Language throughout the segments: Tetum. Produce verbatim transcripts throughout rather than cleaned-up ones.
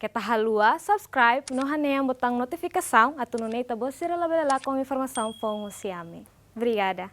Keta haluha subscribe no hanehan botaun notifikasaun atu nune'e ita-boot sira labele lakon informasaun foun husi ami. Obrigada.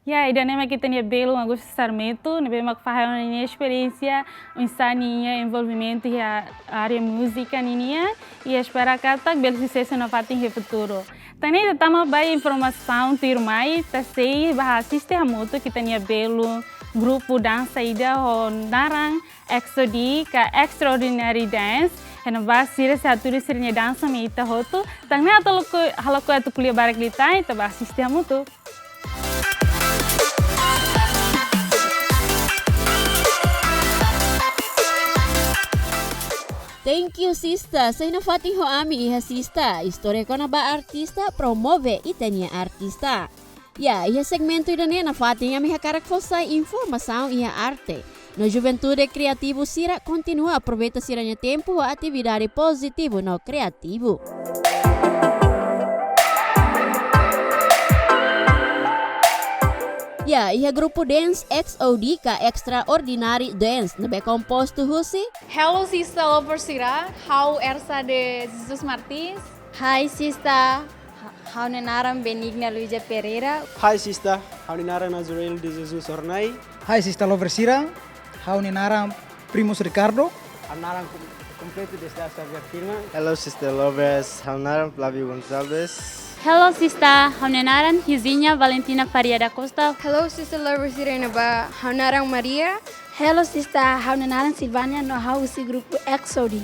Ya, ida-ne'e mak ita-nia belun Augusto Sarmento, ne'ebé mak fahe ona nia esperiénsia, oinsá nia envolvimentu iha área múzika ninian, i espera katak bele susesu nafatin iha futuru. Tan ne'e ita tama ba informasaun tuirmai, ita sei bá asiste hamutuk ita-nia belun grupu dansa ida ho naran X O D ka Extraordinary Dance, iha ne'ebá sira sei hatudu sira-nia dansa mai ita hotu, tan ne'e atu lakohi, halo ko'alia atu ko'alia barak liután, ita bá asiste hamutuk. Thank you, sista. Sei nafatin ho ami iha sista. Istória kona-ba artista, promove ita-nia artista. Ya, iha segmentu ida-ne'e nafatin ami hakarak fó sai informasaun iha arte. No juventude kriativu sira kontinua aproveita sira-nia tempu ho atividade pozitivu no kriativu. Ya, iha grupu dance X O D ka Extraordinary Dance, ne'ebé kompostu husi. Hello, sista lover sira, ha'u Ersa de Jesus Martins. Hai, sista. Ha-, ha'u-nia naran Benigna Luísa Pereira. Hai, sista. Ha'u-nia naran Azrael de Jesus Ornai. Hai, sista lover sira. Ha'u-nia naran Primus Ricardo. Ha'u-nia naran kom-, kompletu desde Xavier Firma. Hello, sister lovers. Ha'u-nia naran Flavio Gonçalves. Hello, sista. Ha'u-nia naran Rizinha Valentina Faria da Costa. Hello, sister lovers sira iha ne'ebá. Ha'u-nia naran Maria. Hello, sista. Ha'u-nia naran Silvania, no ha'u husi grupu X O D.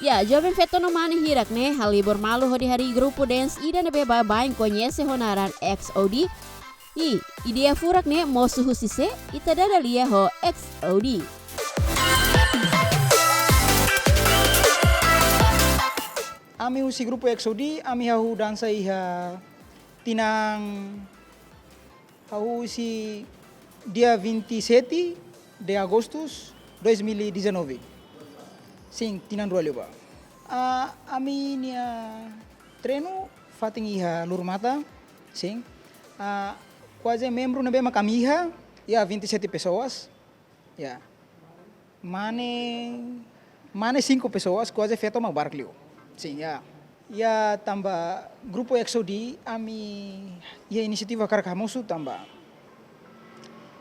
Ya, joven feto no mane hirak ne'e halibur malu hodi harii grupu dance ida ne'ebé baibain koñese ho naran X O D. I ideia furak ne'e mosu husi sé, ita dada lia ho X O D. Ami husi grupu X O D, ami hahú dansa iha tinan, hahú husi dia vinte e sete de agosto dois mil e dezanove. Sin, tinan rua liubá. Ah, ami-nia treinu fatin iha Lurumata, sin. Ah, kuaze membru ne'ebé mak ami iha, iha vinte e sete pessoas. Ya. Mane, mane cinco pessoas, kuaze feto mak barak liu. Sin, ya. Ya, tanba grupu X O D, ami iha inisiativa hakarak hamosu tanba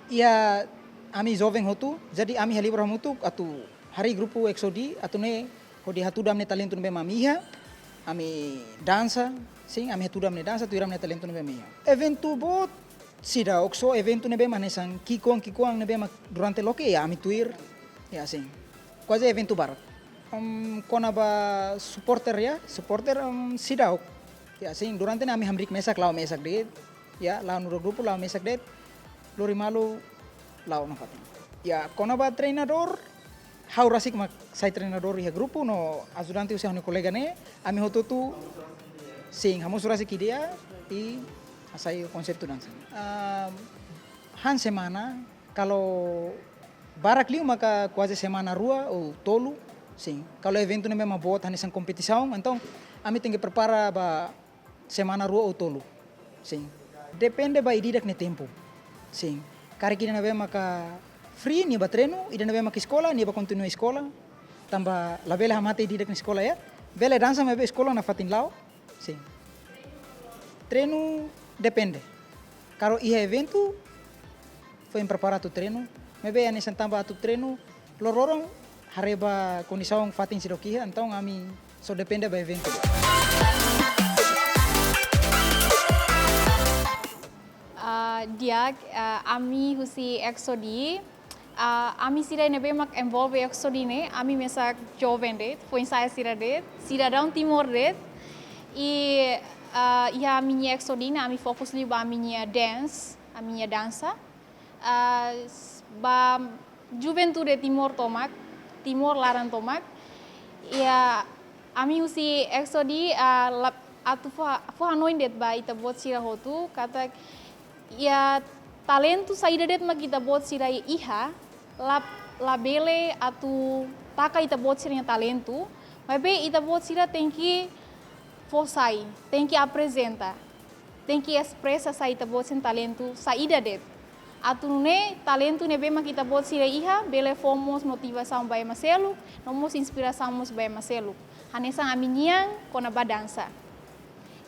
iha ami joven hotu, jadi ami halibur hamutuk atu harii grupu X O D, atu nune'e hodi hatudu ami-nia talentu ne'ebé mak ami iha, ami dansa, sin, ami hatudu ami-nia dansa, tuir ami-nia talentu ne'ebé mak ami iha. Eventu boot seidauk, só eventu ne'ebé mak hanesan ki'ikoan-ki'ikoan ne'ebé mak durante loke ya ami tuir, ya sin. Kuaze eventu barak. Em, kona-ba supporter ya, supporter, em, seidauk. Ya sin, durante ne'e ami hamriik mesak, la'o mesak de'it. Ya, la'o nu'udar grupu, la'o mesak de'it. Lori malu, la'o nafatin. Ya, kona-ba treinadór, ha'u rasik mak sai treinadór iha grupu no ajudante husi ha'u-nia kolega ne'e, ami hotu-hotu, sin, hamosu rasik ideia i hasai konseitu dansa. Ah, han semana, kalau barak liu maka kuaze semana rua ou tolu, sin. Kalau eventu ne'ebé mak boot hanesan kompetisaun, entaun ami tenke prepara ba semana rua ou tolu. Sin. Depende ba ida-idak nia tempu. Sin. Karik ida ne'ebé maka free, nia bá treinu, ida ne'ebé maka eskola, nia bá kontinua eskola. Tanba labele hamate ida-idak nia eskola, ya. Bele dansa maibé eskola nafatin la'o. Sin. Treinu depende. Kalau iha eventu, foin prepara atu treinu. Maibé hanesan tanba atu treinu, loroloron haree ba kondisaun fatin seidauk iha, entaun ami só depende ba eventu. Ah, di'ak, ah, ami husi Exodi, ah, ami sira ne'ebé mak envolve Exodi ne'e, ami mesak joven de'it, foin-sa'e sira de'it, sidadaun Timor de'it. I, ah, iha ami-nia Exodi ne'e, ami fokus liu ba ami-nia dance, ami-nia dansa. Ah, s-, ba juventude Timor tomak, Timor laran tomak. Ya, ami husi Exodi, ah, la-, atu fó ha-, fó hanoin de'it ba ita-boot sira hotu, katak, ya, talentu saida de'it mak ita-boot sira iha, la, labele atu taka ita-boot sira-nia talentu, maibé ita-boot sira tenke fó sai, tenke aprezenta, tenke espresa sai ita-boot sira-nia talentu saida de'it. Atu nune'e talentu ne'ebé mak ita-boot sira iha, bele fó mós motivasaun ba ema seluk, no mós inspirasaun mós ba ema seluk. Hanesan ami-nian kona-ba dansa.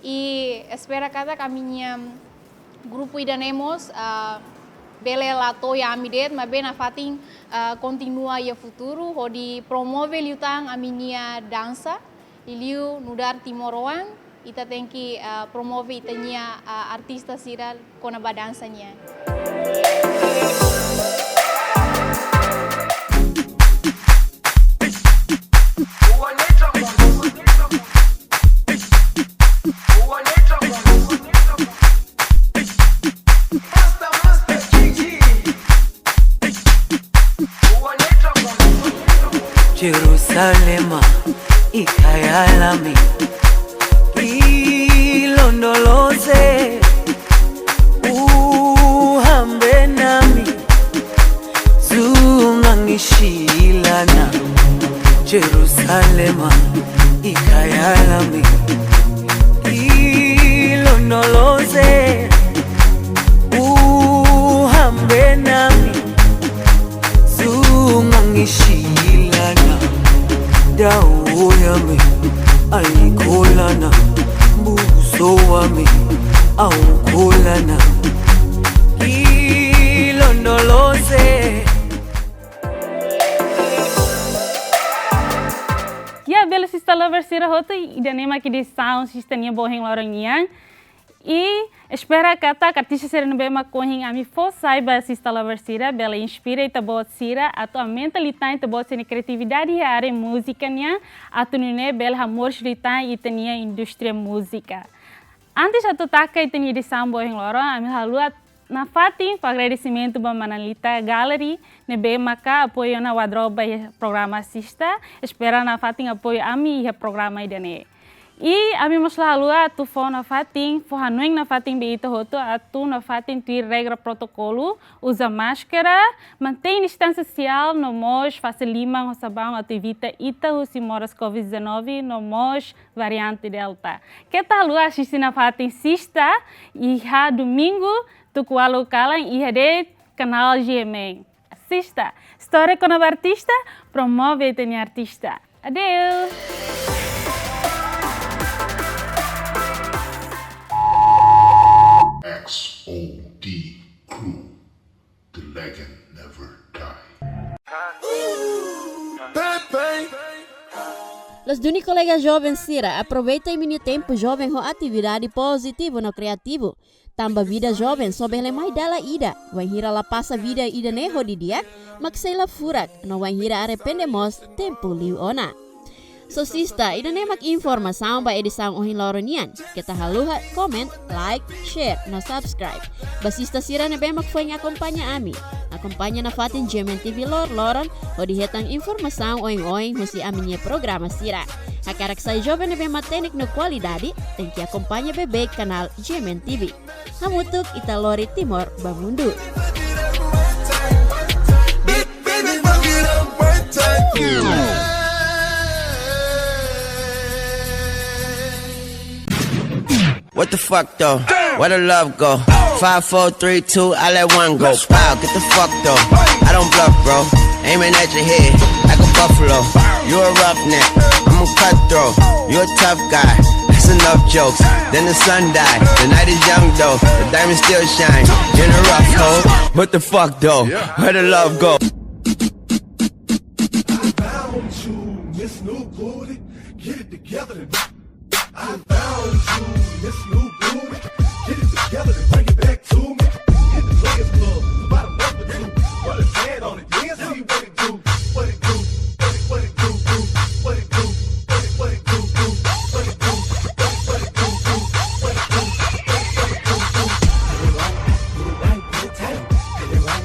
I espera katak ami-nia grupu ida-ne'e mós, ah, bele la to'o iha ami de'it, maibé nafatin, ah, kontinua iha futuru, hodi promove liután ami-nia dansa, liuliu nu'udar timoroan, ita tenke, ah, promove ita-nia, ah, artista sira kona-ba dansa nian. Jerusalema, ikayalami, ilondoloze, uhambenami, zungan ishilana, Jerusalema, ikayalami, ilondoloze, uhambenami, zungan ishilana, dawoyami, aikolana, busoami, aukolana, ilondoloze. Ya, bele Sista Lover sira hotu, ida-ne'e mak edisaun Sista nia ba ohin loron nian. I espera katak artista sira ne'ebé mak ohin ami fó sai ba Sista Lover sira, bele inspira ita-boot sira, atu aumenta liután ita-boot sira-nia kriatividade iha área múzika nian, atu nune'e bele hamoris liután ita-nia indústria múzika. Antes atu taka ita-nia edisaun ba ohin loron, ami haluha nafatin fó agradesimentu ba Manalita Gallery, ne'ebé maka apoiu ona wardrobe iha programa Sista, espera nafatin apoiu ami iha programa ida-ne'e. I ami mós la haluha atu fó nafatin, fó hanoin nafatin ba ita hotu atu nafatin tuir regra protokolu, uza máskara, mantein distánsia sosiál, no mós fase liman ho sabaun atu evita ita husi moras covid dezanove, no mós variante Delta. Keta haluha asiste nafatin Sista, iha Domingu, tuku ualu kalan, iha de'it kanál G M N. Sista, istória kona-ba artista, promove ita-nia artista. Adeus! X O D Crew, the legend never die. Los duni kolega joven sira, aproveita imi-nia tempu joven ho atividade pozitivu no kreativu. Tanba vida joven só bele mai dala ida. Wainhira la pasa vida ida-ne'e ho di'ak, mak sei la furak, no wainhira arrepende mós, tempu liu ona. Sosista, ida-ne'e mak informasaun ba edisaun ohin loron nian. Keta haluha comment, like, share, no subscribe. Ba sista sira ne'ebé mak foin akompaña ami, akompaña nafatin G M N T V loroloron, hodi hetan informasaun oin-oin husi ami-nia programa sira. Hakarak sai joven ne'ebé matenek no kualidade, tenke akompaña beibeik kanál G M N T V. Hamutuk ita lori Timor ba mundu. What the fuck though? Where the love go? Five, four, three, two, I let one go. Wow, get the fuck though. I don't bluff, bro. Aiming at your head like a buffalo. You a roughneck, I'm a cutthroat. You a tough guy, that's enough jokes. Then the sun died, the night is young though. The diamond still shine in a rough hole. What the fuck though? Where the love go? I found you, Miss New Booty. Get it together and I found you, Miss New Booty. Get it together and bring it back to me. Hit the players club, the bottom of the room. Put a hand on it, yeah, see what it do, what it do, what it, what it do, do, what it do, what it, what it do, do, what it do, what it, what it do, do, what it do, what it, what it do, do. Get it right, get it right, get it tight, get it right.